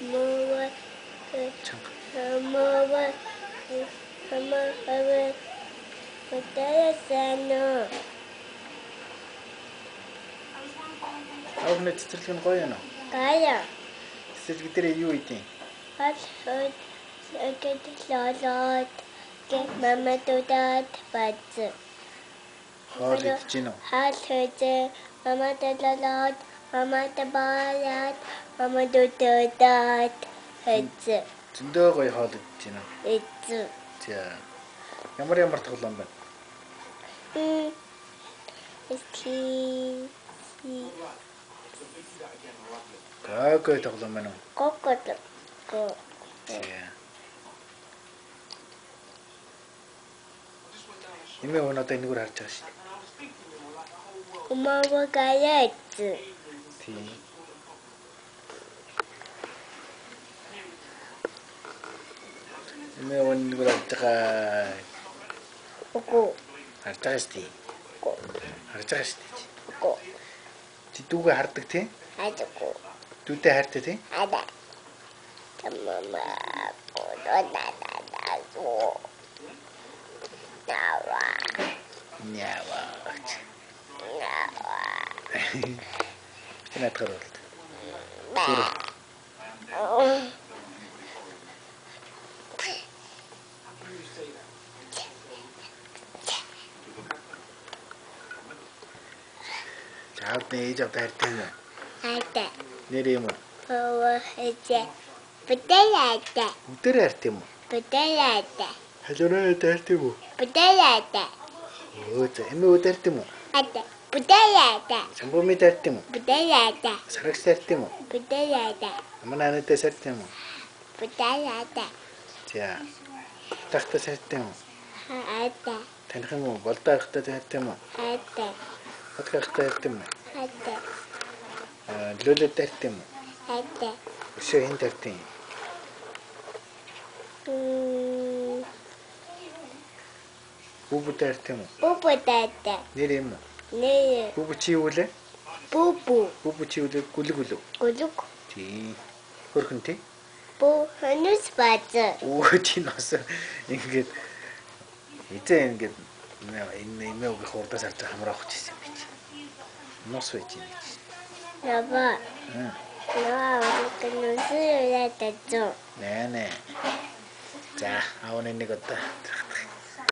Мова. Чанга. Мова. Мова. Бүтээсэн. Аавны цэцэрлэг нь гоё юм уу? Гоё. Цэцэрлэг дээр юу идэв? Хол хот сэгэд лолоод гэ мамадудад бац. Хоол идэж гин үү? Хол хөзөө мамадалалаад мамадабалаад мамадудад хөзөө. Зөндөө гоё хоол идэж гин үү? Идэж. За. Ямар ямар тоглоом байна? Ски. Гой гой тоглоом байна уу? Гого. Го. За. Эмээ хүн одоо энэгээр харж байгаа шүү дээ. Умаа гаяц. Тийм. Эмээ хүн энэгээр харж байгаа. Үгүй. Харж байгаа шүү дээ. Үгүй. Харж байгаа шүү дээ. Үгүй. Чи дүүгээ хардаг тий? Хажгүй. Дүүтэй хайртай тий? Ада. Мама. Да да да. Нава. Нява. Нава. Би наадгаар болд. Ба. Чаад ээж авдаа хайртай юм уу? Ада. Нэр юм уу? Хоо хэзээ. Бүтээлээ. Бүгдээрээ хайртай юм уу? Бүтээлээ. Халуураа хайртай юм уу? Бүтээлээ. Өө за эмээ өө хайртай юм уу? Ада. Бүтээлээ. Самбууми хайртай юм уу? Бүтээлээ. Сарагч хайртай юм уу? Бүтээлээ. Манай анаатай хайртай юм уу? Бүтээлээ. За. Тахтай хайртай юм уу? Ада. Таних юм уу? Болдоо ахтай хайртай юм уу? Ада. Хотг ахтай хайртай юм уу? Ада. Аа, лөлөд хайртай юм уу? Ада. Өшөө хэн хайртай юм? Бүүбү хайртай юм уу? Бубудада. Нэр юм уу? Нэ. Бүүбү чи юу лээ? Бубу. Бүүбү чи юу лээ? Гүлэг үлээ. Гүлэг. Тий. Хөрхөн тий? Бу хөнөс баз. Өө чи нас ингээд эзэн ингээд энэ эмээ үгийн хурдаас харж байгаа хамраах гэж ирсэн юм би чи. Нус байж юм гэж. Нава. Нава гэнүс яатацо. Нэ нэ. За аав нэг одоо